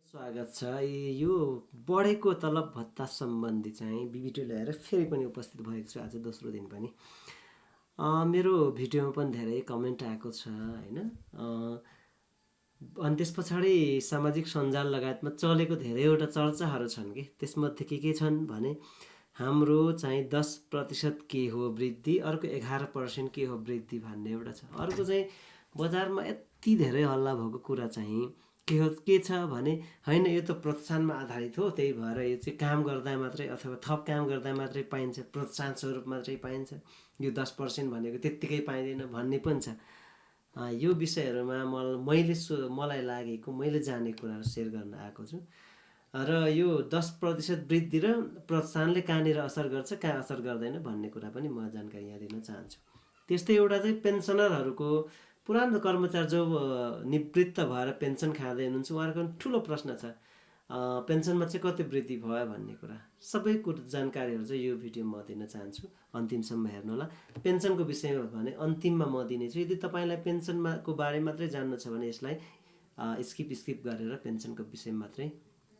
स्वागत छ। यो बढेको तलब भत्ता सम्बन्धी चाहिँ भिडियो ल्याएर फेरि पनि उपस्थित भएको छु आज दोस्रो दिन पनि। मेरो भिडियोमा पनि धेरै कमेन्ट आएको छ हैन। अनि त्यस पछाडि सामाजिक सञ्जाल लगायतमा चलेको धेरैवटा चर्चाहरू छन् कि त्यसमध्ये के छन् भने हाम्रो चाहिँ 10% के हो वृद्धि, अर्को 11% के हो वृद्धि भन्ने एउटा छ। अर्को चाहिँ बजारमा यति धेरै हल्ला भएको कुरा चाहिँ के छ भने हैन यो त प्रोत्साहनमा आधारित हो, त्यही भएर यो चाहिँ काम गर्दा मात्रै अथवा थप काम गर्दा मात्रै पाइन्छ, प्रोत्साहन स्वरूप मात्रै पाइन्छ, यो 10% भनेको त्यत्तिकै पाइँदैन भन्ने पनि छ। यो विषयहरूमा मलाई लागेको मैले जानेको कुराहरू सेयर गर्न आएको छु। र यो 10% वृद्धि र प्रोत्साहनले कहाँनिर असर गर्छ, कहाँ असर गर्दैन भन्ने कुरा पनि म जानकारी यहाँ दिन चाहन्छु। त्यस्तै एउटा चाहिँ पेन्सनरहरूको पुरानो कर्मचारी जो निवृत्त भएर पेन्सन खाँदै हुनुहुन्छ उहाँहरूको ठुलो प्रश्न छ, पेन्सनमा चाहिँ कति वृद्धि भयो भन्ने कुरा। सबै जानकारीहरू चाहिँ यो भिडियोमा म दिन चाहन्छु, अन्तिमसम्म हेर्नु होला। पेन्सनको विषयमा भने अन्तिममा म दिनेछु। यदि तपाईँलाई पेन्सनको बारे मात्रै जान्नु छ भने यसलाई स्किप गरेर पेन्सनको विषय मात्रै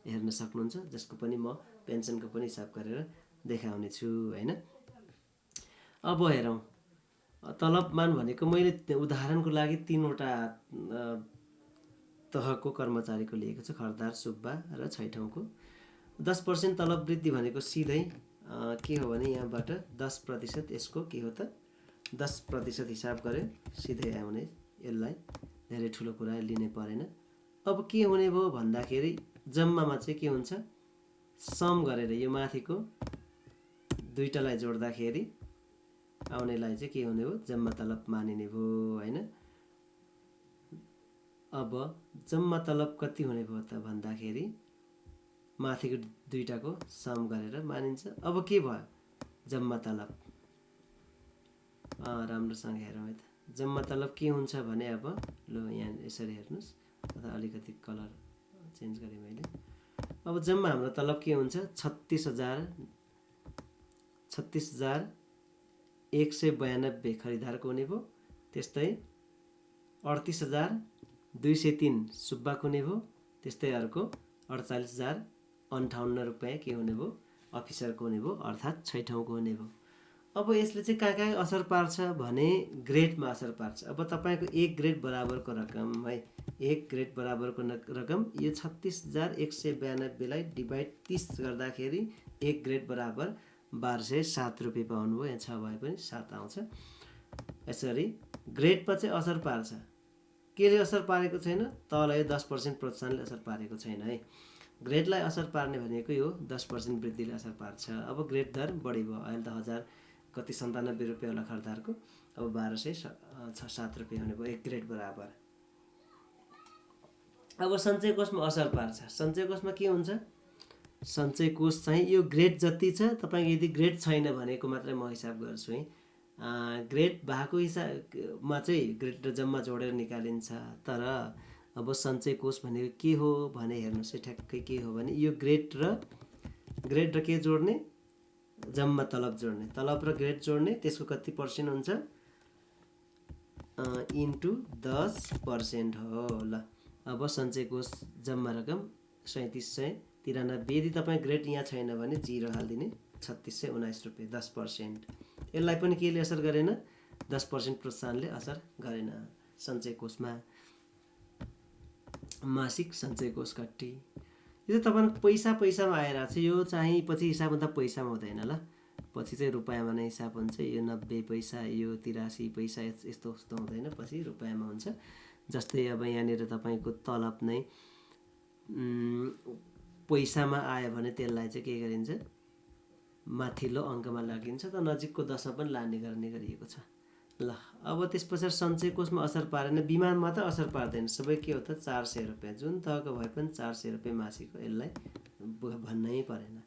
हेर्न सक्नुहुन्छ, जसको पनि म पेन्सनको पनि हिसाब गरेर देखाउने छु हैन। अब हेरौँ, तलबमान भनेको मैले उदाहरणको लागि 3वटा तहको कर्मचारीको लिएको छु, खरदार, सुब्बा र छैठौँको। 10% तलब वृद्धि भनेको सिधै के हो भने यहाँबाट 10% यसको के हो त 10% हिसाब गरे सिधै आउने, यसलाई धेरै ठुलो कुरा लिनै परेन। अब के हुने भयो भन्दाखेरि जम्मामा चाहिँ के हुन्छ, सम गरेर यो माथिको दुईटालाई जोड्दाखेरि आउनेलाई चाहिँ के हुने भयो, जम्मा तलब मानिने भयो हैन। अब जम्मा तलब कति हुने भयो त भन्दाखेरि माथिको दुईटाको सम गरेर मानिन्छ। अब के भयो, जम्मा तलब राम्रोसँग हेरौँ है त। जम्मा तलब के हुन्छ भने अब ल यहाँ यसरी हेर्नुहोस्, अथवा अलिकति कलर चेन्ज गरेँ मैले। अब जम्मा हाम्रो तलब के हुन्छ, 36,192 खरिदारको हुने भयो। त्यस्तै 38,203 सुब्बाको हुने भयो। त्यस्तै अर्को 48,058 रुपियाँ के हुने भयो, अफिसरको हुने भयो, अर्थात् छैठौँको हुने भयो। अब यसले चाहिँ कहाँ असर पार्छ भने ग्रेडमा असर पार्छ। अब तपाईँको 1 ग्रेड बराबरको रकम है, 1 ग्रेड बराबरको रकम यो 36,192लाई डिभाइड 30 गर्दाखेरि 1 ग्रेड बराबर 1207 रुपियाँ पाउनुभयो। यहाँ 6 भए पनि 7 आउँछ। यसरी ग्रेडमा चाहिँ असर पार्छ। केले असर पारेको छैन, तल यो 10% प्रोत्साहनले असर पारेको छैन है। ग्रेडलाई असर पार्ने भनेको यो 10% वृद्धिले असर पार्छ। अब ग्रेड दर बढी भयो, अहिले त 97 रुपियाँ होला खरदारको, अब 1207 रुपियाँ हुने भयो 1 ग्रेड बराबर। अब सञ्चय कोषमा असर पार्छ। सञ्चय कोषमा के हुन्छ, सञ्चय कोष चाहिँ यो ग्रेड जति छ, तपाईँको यदि ग्रेड छैन भनेको मात्रै म हिसाब गर्छु है। ग्रेड भएको हिसाबमा चाहिँ ग्रेड र जम्मा जोडेर निकालिन्छ। तर अब सञ्चय कोष भनेको के हो भने हेर्नुहोस् है, ठ्याक्कै के हो भने यो ग्रेड र के जोड्ने, जम्मा तलब जोड्ने, तलब र ग्रेड जोड्ने, त्यसको कति पर्सेन्ट हुन्छ इन्टु 10% हो। ल अब सञ्चय कोष जम्मा रकम 3793। यदि तपाईँ ग्रेड यहाँ छैन भने 0 हालिदिने, 3619 रुपियाँ 10%। यसलाई पनि केले असर गरेन, 10% प्रोत्साहनले असर गरेन। सञ्चय कोषमा मासिक सञ्चय कोष कट्टी, यो चाहिँ तपाईँको पैसामा आइरहेको छ। यो चाहिँ पछि हिसाब हुँदा पैसामा हुँदैन ल, पछि चाहिँ रुपियाँमा नै हिसाब हुन्छ। यो 90 पैसा, यो 83 पैसा यस्तो हुँदैन, पछि रुपियाँमा हुन्छ। जस्तै अब यहाँनिर तपाईँको तलब नै पैसामा आयो भने त्यसलाई चाहिँ के गरिन्छ, माथिल्लो अङ्कमा लागिन्छ, त नजिकको 10मा पनि लाने गरिएको छ। ल अब त्यस पछाडि सञ्चय कोषमा असर पारेन, बिमामा त असर पार्दैन, सबै के हो त 400 रुपियाँ, जुन तहको भए पनि 400 रुपियाँ मासिक हो, यसलाई भन्नै परेन।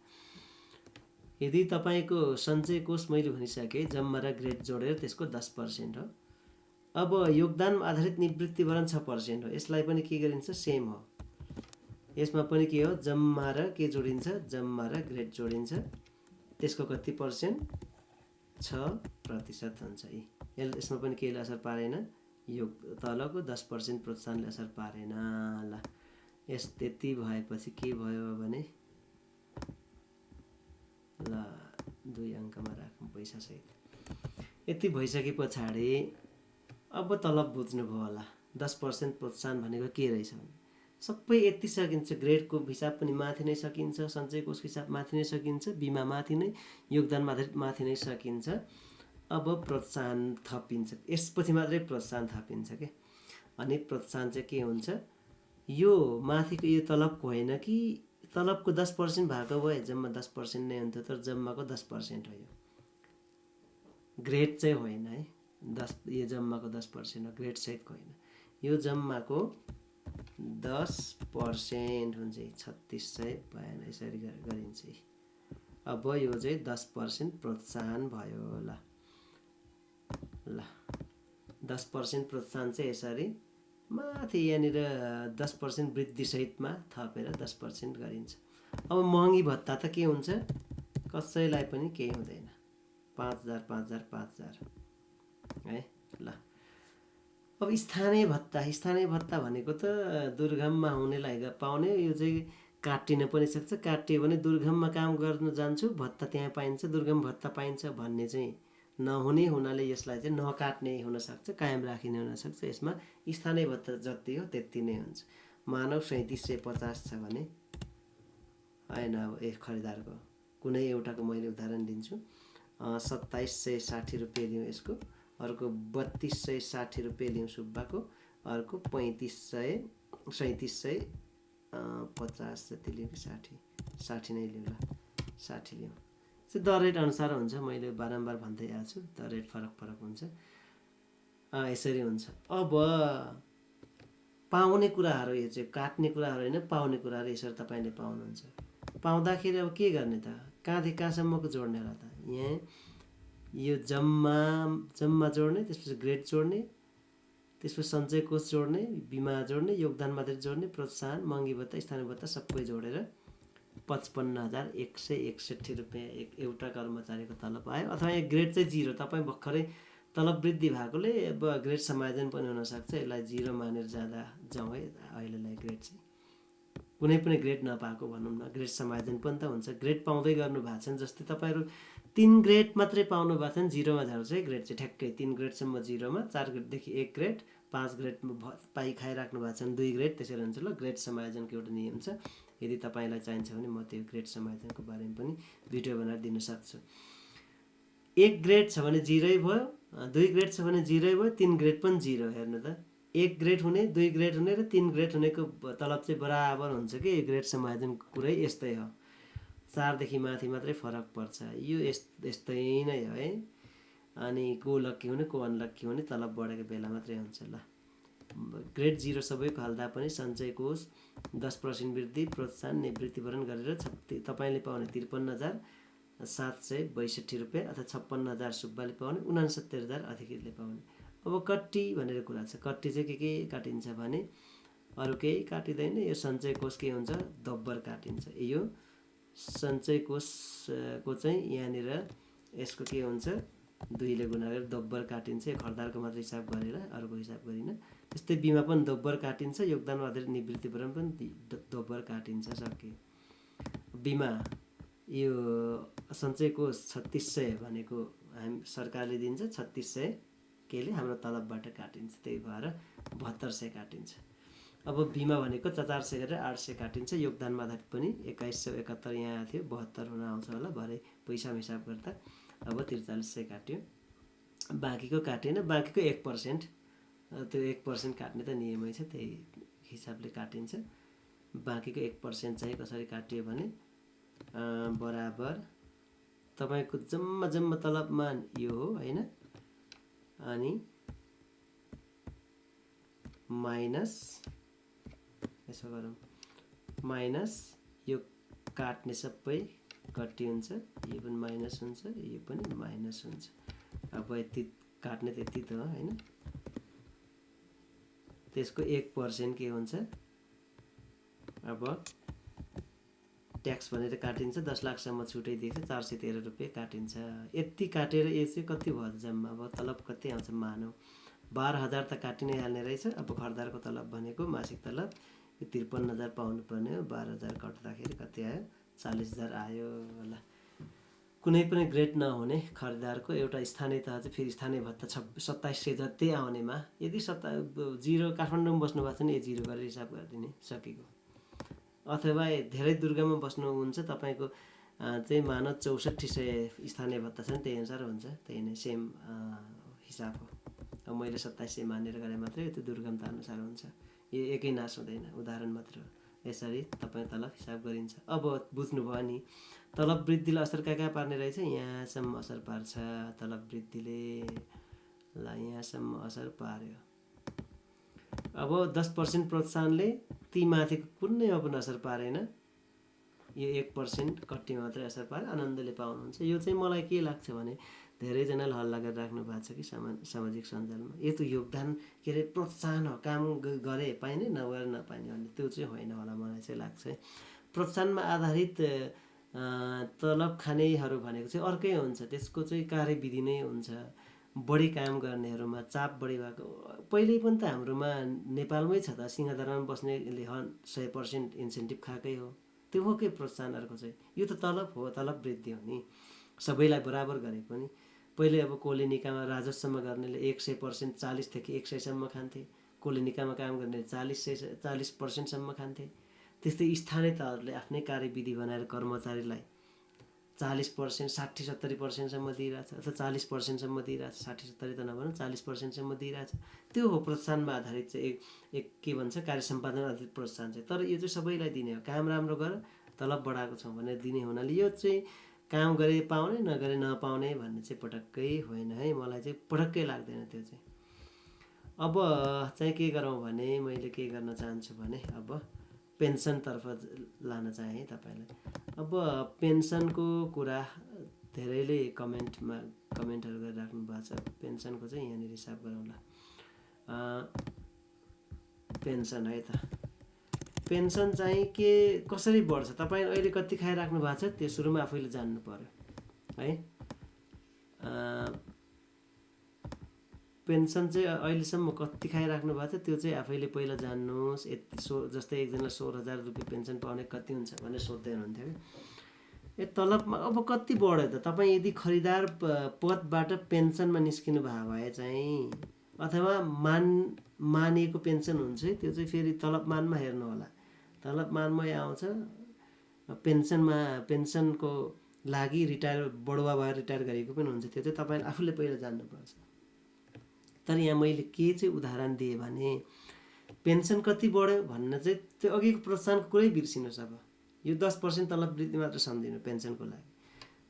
यदि तपाईँको सञ्चय कोष मैले भनिसकेँ, जम्मा र ग्रेड जोडेर त्यसको 10% हो। अब योगदान आधारित निवृत्तिभरण 6% हो, यसलाई पनि के गरिन्छ, सेम हो। यसमा पनि के हो, जम्मा र के जोडिन्छ, जम्मा र ग्रेड जोडिन्छ, त्यसको कति पर्सेन्ट 6% हुन्छ। यसमा पनि केले असर पारेन, यो तलको 10% प्रोत्साहनले असर पारेन। ल यस त्यति भएपछि के भयो भने ल 2 अङ्कमा राखौँ पैसा सहित। यति भइसके पछाडि अब तलब बुझ्नुभयो होला 10% प्रोत्साहन भनेको के रहेछ भने सबै यति सकिन्छ। ग्रेडको हिसाब पनि माथि नै सकिन्छ, सञ्चय कोषको हिसाब माथि नै सकिन्छ, बिमा माथि नै, योगदान माथि नै सकिन्छ। अब प्रोत्साहन थपिन्छ, यसपछि मात्रै प्रोत्साहन थपिन्छ के। अनि प्रोत्साहन चाहिँ के हुन्छ, यो माथिको यो तलबको होइन कि तलबको 10% भएको भए जम्मा 10% नै हुन्थ्यो, तर जम्माको 10% हो यो, ग्रेड चाहिँ होइन है। यो जम्माको 10% हो, ग्रेड सहितको होइन। यो जम्माको 10% हुन्छ, 3652 यसरी गरिन्छ। अब यो चाहिँ 10% प्रोत्साहन भयो। ल 10% प्रोत्साहन चाहिँ यसरी माथि यहाँनिर 10% वृद्धि सहितमा थपेर 10% गरिन्छ। अब महँगी भत्ता त के हुन्छ, कसैलाई पनि केही हुँदैन, 5000 5000 5000 है। ल अब स्थानीय भत्ता भनेको त दुर्गममा हुनेलाई पाउने, यो चाहिँ काटिन पनि सक्छ। काटियो भने दुर्गममा काम गर्न जान्छु भत्ता त्यहाँ पाइन्छ, दुर्गम भत्ता पाइन्छ भन्ने चाहिँ नहुने हुनाले यसलाई चाहिँ नकाट्ने हुनसक्छ, कायम राखिने हुनसक्छ। यसमा स्थानीय भत्ता जति हो त्यति नै हुन्छ। मानव 3750 छ भने होइन, अब एक खरिदारको कुनै एउटाको मैले उदाहरण दिन्छु, 2760 रुपियाँ लिउँ यसको, अर्को 3260 रुपियाँ लिउँ सुब्बाको, अर्को 3750 जति लिउँ कि 60 नै लिउँ, ल 60 लिउँ। चाहिँ दर रेट अनुसार हुन्छ, मैले बारम्बार भन्दै आएको छु, दर रेट फरक हुन्छ। यसरी हुन्छ। अब पाउने कुराहरू, यो चाहिँ काट्ने कुराहरू होइन, पाउने कुराहरू यसरी तपाईँले पाउनुहुन्छ। पाउँदाखेरि अब के गर्ने त, कहाँदेखि कहाँसम्मको जोड्ने होला त, यहाँ यो जम्मा जोड्ने, त्यसपछि ग्रेड जोड्ने, त्यसपछि सञ्चय कोष जोड्ने, बिमा जोड्ने, योगदान मात्रै जोड्ने, प्रोत्साहन, महँगी भत्ता, स्थानीय भत्ता सबै जोडेर 55,161 रुपियाँ एउटा कर्मचारीको तलब आयो। अथवा यहाँ ग्रेड चाहिँ 0, तपाईँ भर्खरै तलब वृद्धि भएकोले अब ग्रेड समायोजन पनि हुनसक्छ। यसलाई 0 मानेर जाउँ है अहिलेलाई। ग्रेड चाहिँ कुनै पनि ग्रेड नपाएको भनौँ न, ग्रेड समायोजन पनि त हुन्छ। ग्रेड पाउँदै गर्नु भएको छ, जस्तै तपाईँहरू 3 ग्रेड मात्रै पाउनु भएको छ भने 0मा झार्छ है ग्रेड चाहिँ ठ्याक्कै 3 ग्रेडसम्म 0मा, 4 ग्रेडदेखि 1 ग्रेड, 5 ग्रेडमा पाइ खाइराख्नु भएको छ भने 2 ग्रेड, त्यसरी हुन्छ। ल ग्रेड समायोजनको एउटा नियम छ, यदि तपाईँलाई चाहिन्छ भने म त्यो ग्रेड समायोजनको बारेमा पनि भिडियो बनाएर दिन सक्छु। 1 ग्रेड छ भने 0 भयो, 2 ग्रेड छ भने 0 भयो, 3 ग्रेड पनि 0। हेर्नु त, 1 ग्रेड हुने, 2 ग्रेड हुने र 3 ग्रेड हुनेको तलब चाहिँ बराबर हुन्छ कि। ग्रेड समायोजनको कुरै यस्तै हो, 4 देखि माथि मात्रै फरक पर्छ। यो यस्तै नै हो है। अनि को लक्की हुने को अनलक्की हुने तलब बढेको बेला मात्रै हुन्छ। ल ग्रेड 0 सबैको हाल्दा पनि सञ्चय कोष 10% वृद्धि, प्रोत्साहन, निवृत्तिभरण गरेर तपाईँले पाउने 53,762 रुपियाँ अथवा 56,000 सुब्बाले पाउने, 69,000 अधिकृतले पाउने। अब कट्टी भनेर कुरा छ। कट्टी चाहिँ के काटिन्छ भने अरू केही काटिँदैन। यो सञ्चय कोष के हुन्छ, दब्बर काटिन्छ। यो सञ्चय कोषको चाहिँ यहाँनिर यसको के हुन्छ, 2 ले गुणा गरेर दब्बर काटिन्छ। यो खरिदारको मात्र हिसाब गरेर, अरूको हिसाब गरिन। त्यस्तै बिमा पनि दब्बर काटिन्छ, योगदान आधारित निवृत्तिभरण पनि दब्बर काटिन्छ। सक्यो। बिमा यो सञ्चय कोष 3600 भनेको हामी सरकारले दिन्छ, 3600 केले हाम्रो तलबबाट काटिन्छ, त्यही भएर 7200 काटिन्छ। अब बिमा भनेको 400 गरेर 800 काटिन्छ। योगदानमा आधारित पनि 2171 यहाँ थियो, 72 हुन आउँछ होला भरे पैसा हिसाब गर्दा। अब 4300 काट्यो, बाँकीको काटेन, बाँकीको 1%, त्यो 1% काट्ने त नियमै छ, त्यही हिसाबले काटिन्छ। बाँकीको 1% चाहिँ कसरी काटियो भने बराबर तपाईँको जम्मा तलबमा यो हो होइन, अनि माइनस, यसो गरौँ, माइनस यो काट्ने सबै कट्टी हुन्छ, यो पनि माइनस हुन्छ, यो पनि माइनस हुन्छ। अब यति काट्ने त्यति त हो होइन। त्यसको 1% के हुन्छ, अब ट्याक्स भनेर काटिन्छ। 10 लाखसम्म छुटै दिएछ, 413 रुपियाँ काटिन्छ। यति काटेर यो चाहिँ कति भयो जम्मा, अब तलब कति आउँछ मानौ 12,000 त काटि नै हाल्ने रहेछ। अब खरिदारको तलब भनेको मासिक तलब 53,000 पाउनुपर्ने हो, 12,000 कट्दाखेरि कति आयो? 40,000 आयो होला। कुनै पनि ग्रेड नहुने खरिदारको एउटा स्थानीय तह चाहिँ फेरि स्थानीय भत्ता 2700 जति आउनेमा यदि 0 काठमाडौँमा बस्नु भएको छ भने 0 गरेर हिसाब गरिदिने सकेको। अथवा धेरै दुर्गममा बस्नुहुन्छ तपाईँको चाहिँ मानव 6400 स्थानीय भत्ता छ नि, त्यही अनुसार हुन्छ, त्यही नै सेम हिसाब हो। अब मैले 2700 मानेर गरे मात्रै त्यो दुर्गमता अनुसार हुन्छ, यो एकै नाश हुँदैन, उदाहरण मात्र हो। यसरी तपाईँ तलब हिसाब गरिन्छ। अब बुझ्नुभयो नि तलब वृद्धिले असर कहाँ पार्ने रहेछ? यहाँसम्म असर पार्छ तलब वृद्धिले, ल यहाँसम्म असर पार्यो। अब 10% प्रोत्साहनले ती माथिको कुनैमा पनि असर पारेन, यो 1% कट्टी मात्रै असर पारे, आनन्दले पाउनुहुन्छ। यो चाहिँ मलाई के लाग्छ भने धेरैजनाले हल्ला गरिराख्नु भएको छ कि सामाजिक सञ्जालमा, यो त योगदान के अरे प्रोत्साहन हो, काम गरे पाइने नगरे नपाइने भन्ने, त्यो चाहिँ होइन होला मलाई चाहिँ लाग्छ। प्रोत्साहनमा आधारित तलब खानेहरू भनेको चाहिँ अर्कै हुन्छ, त्यसको चाहिँ कार्यविधि नै हुन्छ। बढी काम गर्नेहरूमा चाप बढी भएको, पहिल्यै पनि त हाम्रोमा नेपालमै छ त, सिंहदरबारमा बस्नेले 100% इन्सेन्टिभ खाएकै हो, त्यो हो के प्रोत्साहन अर्को चाहिँ। यो त तलब हो, तलब वृद्धि हो नि, सबैलाई बराबर गरे पनि। पहिले अब कोलिनिकामा राजस्वमा गर्नेले 100% 40देखि 100सम्म खान्थे, कोलिनिकामा काम गर्ने 40% खान्थे। त्यस्तै स्थानीय तहहरूले आफ्नै कार्यविधि बनाएर कर्मचारीलाई 40%, 60-70%सम्म दिइरहेछ, अथवा 40%सम्म दिइरहेछ, 60-70 त नभनौँ 40%सम्म दिइरहेछ। त्यो हो प्रोत्साहनमा आधारित चाहिँ एक के भन्छ कार्य सम्पादन आधारित प्रोत्साहन चाहिँ। तर यो चाहिँ सबैलाई दिने हो, काम राम्रो गर तलब बढाएको छौँ भनेर दिने हुनाले यो चाहिँ काम गरे पाउने नगरे नपाउने भन्ने चाहिँ पटक्कै होइन है, मलाई चाहिँ पटक्कै लाग्दैन त्यो चाहिँ। अब चाहिँ के गरौँ भने मैले के गर्न चाहन्छु भने अब पेन्सनतर्फ लान चाहेँ है तपाईँलाई। अब पेन्सनको कुरा धेरैले कमेन्टहरू गरिराख्नु भएको छ, पेन्सनको चाहिँ यहाँनिर हिसाब गरौँला। पेन्सन है त, पेन्सन चाहिँ के कसरी बढ्छ, तपाईँ अहिले कति खाइराख्नु भएको छ त्यो सुरुमा आफैले जान्नु पर्यो है। पेन्सन चाहिँ अहिलेसम्म कति खाइराख्नु भएको छ त्यो चाहिँ आफैले पहिला जान्नुहोस्। जस्तै एकजना 16,000 रुपियाँ पेन्सन पाउने कति हुन्छ भनेर सोध्दै हुनुहुन्थ्यो कि, तलबमा अब कति बढ्यो त? तपाईँ यदि खरिदार पदबाट पेन्सनमा निस्किनु भएको भए चाहिँ, अथवा मानिएको पेन्सन हुन्छ त्यो चाहिँ फेरि तलबमानमा हेर्नु होला, तलबमानमै आउँछ। पेन्सनको लागि रिटायर बढुवा भएर रिटायर गरेको पनि हुन्छ, त्यो चाहिँ तपाईँले आफूले पहिला जान्नुपर्छ। तर यहाँ मैले के चाहिँ उदाहरण दिएँ भने पेन्सन कति बढ्यो भन्न चाहिँ त्यो अघिको प्रोत्साहनको कुरै बिर्सिनुहोस्। अब यो 10% तलब वृद्धि मात्र सम्झिनु पेन्सनको लागि।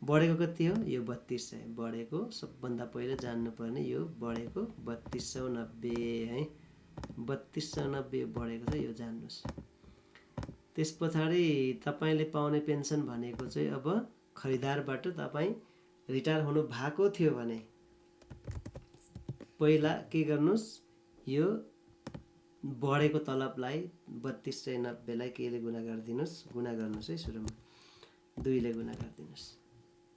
बढेको कति हो? यो 3200 बढेको, सबभन्दा पहिला जान्नुपर्ने यो बढेको 3290 है, 3290 बढेको छ, यो जान्नुहोस्। त्यस पछाडि तपाईँले पाउने पेन्सन भनेको चाहिँ अब खरिदारबाट तपाईँ रिटायर हुनु भएको थियो भने पहिला के गर्नुहोस्, यो बढेको तलबलाई 3290लाई केले गुणा गरिदिनुहोस्, गुणा गर्नुहोस् है, सुरुमा 2ले गुणा गरिदिनुहोस्,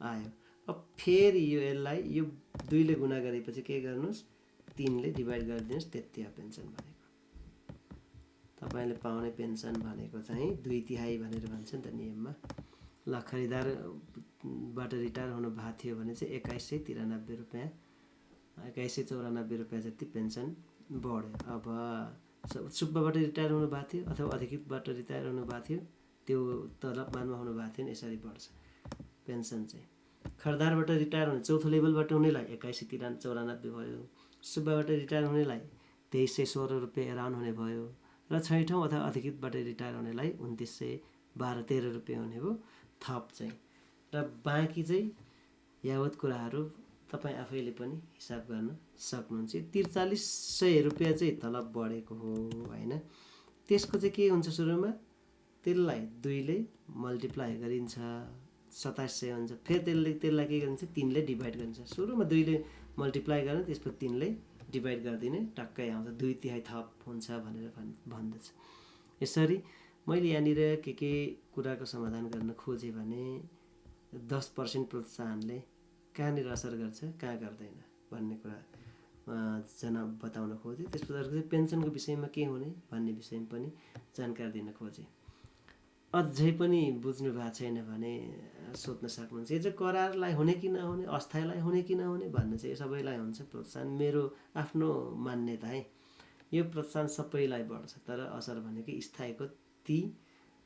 आयो। अब फेरि यसलाई यो 2ले गुणा गरेपछि के गर्नुहोस्, 3ले डिभाइड गरिदिनुहोस्, त्यति हो पेन्सन भनेको। तपाईँले पाउने पेन्सन भनेको चाहिँ 2/3 भनेर भन्छ नि त नियममा। ल खरिदारबाट रिटायर हुनु भएको थियो भने चाहिँ 2193 रुपियाँ, 2194 रुपियाँ जति पेन्सन बढ्यो। अब सुब्बाबाट रिटायर हुनु भएको थियो अथवा अधिकृतबाट रिटायर हुनु भएको थियो, त्यो तलबमानमा हुनु भएको थियो, यसरी बढ्छ पेन्सन चाहिँ। खरिदारबाट रिटायर हुने चौथो लेभलबाट हुनेलाई 2194 भयो, सुब्बाबाट रिटायर हुनेलाई 2316 रुपियाँ एराउन्ड हुने भयो, र छैठौँ अथवा अधिकृतबाट रिटायर हुनेलाई 2912-13 रुपियाँ हुने भयो थप चाहिँ। र बाँकी चाहिँ यावत कुराहरू तपाईँ आफैले पनि हिसाब गर्न सक्नुहुन्छ। 4300 रुपियाँ चाहिँ तलब बढेको हो होइन। त्यसको चाहिँ के हुन्छ, सुरुमा त्यसलाई 2ले मल्टिप्लाई गरिन्छ, 2700 हुन्छ। फेरि त्यसलाई के गरिन्छ, 3ले डिभाइड गरिन्छ। सुरुमा 2ले मल्टिप्लाई गर्ने, त्यसपछि 3ले डिभाइड गरिदिने, टक्कै आउँछ, 2/3 थप हुन्छ भनेर भन्दछ। यसरी मैले यहाँनिर के कुराको समाधान गर्न खोजेँ भने 10% प्रोत्साहनले कहाँनिर असर गर्छ, कहाँ गर्दैन भन्ने कुरा बताउन खोजेँ। त्यस पछाडि चाहिँ पेन्सनको विषयमा के हुने भन्ने विषयमा पनि जानकारी दिन खोजेँ। अझै पनि बुझ्नु भएको छैन भने सोध्न सक्नुहुन्छ। यो चाहिँ करारलाई हुने कि नहुने, अस्थायीलाई हुने कि नहुने भन्ने चाहिँ सबैलाई हुन्छ प्रोत्साहन। मेरो आफ्नो मान्यता है, यो प्रोत्साहन सबैलाई बढ्छ, तर असर भनेको स्थायीको ती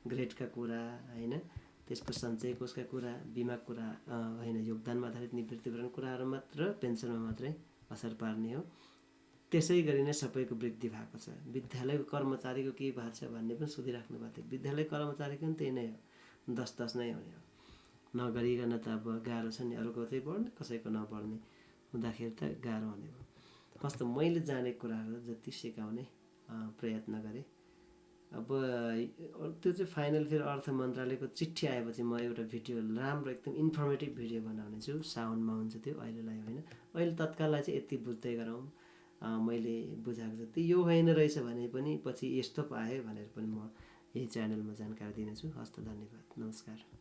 ग्रेडका कुरा होइन, त्यसको सञ्चय कोषका कुरा, बिमा कुरा होइन, योगदानमा आधारित निवृत्तिपूर्ण कुराहरू मात्र पेन्सनमा मात्रै असर पार्ने हो। त्यसै गरी नै सबैको वृद्धि भएको छ। विद्यालयको कर्मचारीको के भएको छ भन्ने पनि सोधिराख्नु भएको थियो। विद्यालय कर्मचारीको पनि त्यही नै हो, 10-10 नै हुने हो। नगरिकन त अब गाह्रो छ नि, अरूको चाहिँ बढ्ने कसैको नबढ्ने हुँदाखेरि त गाह्रो हुने भयो। हस् त, मैले जानेको कुराहरू जति सिकाउने प्रयत्न गरेँ। अब त्यो चाहिँ फाइनल फेरि अर्थ मन्त्रालयको चिठी आएपछि म एउटा भिडियो राम्रो एकदम इन्फर्मेटिभ भिडियो बनाउने छु। साउन्डमा हुन्छ त्यो, अहिलेलाई होइन। अहिले तत्काललाई चाहिँ यति बुझ्दै गरौँ, मैले बुझाएको जति यो होइन रहेछ भने पनि पछि यस्तो पाएँ भनेर पनि म यही च्यानलमा जानकारी दिनेछु। हस् त, धन्यवाद, नमस्कार।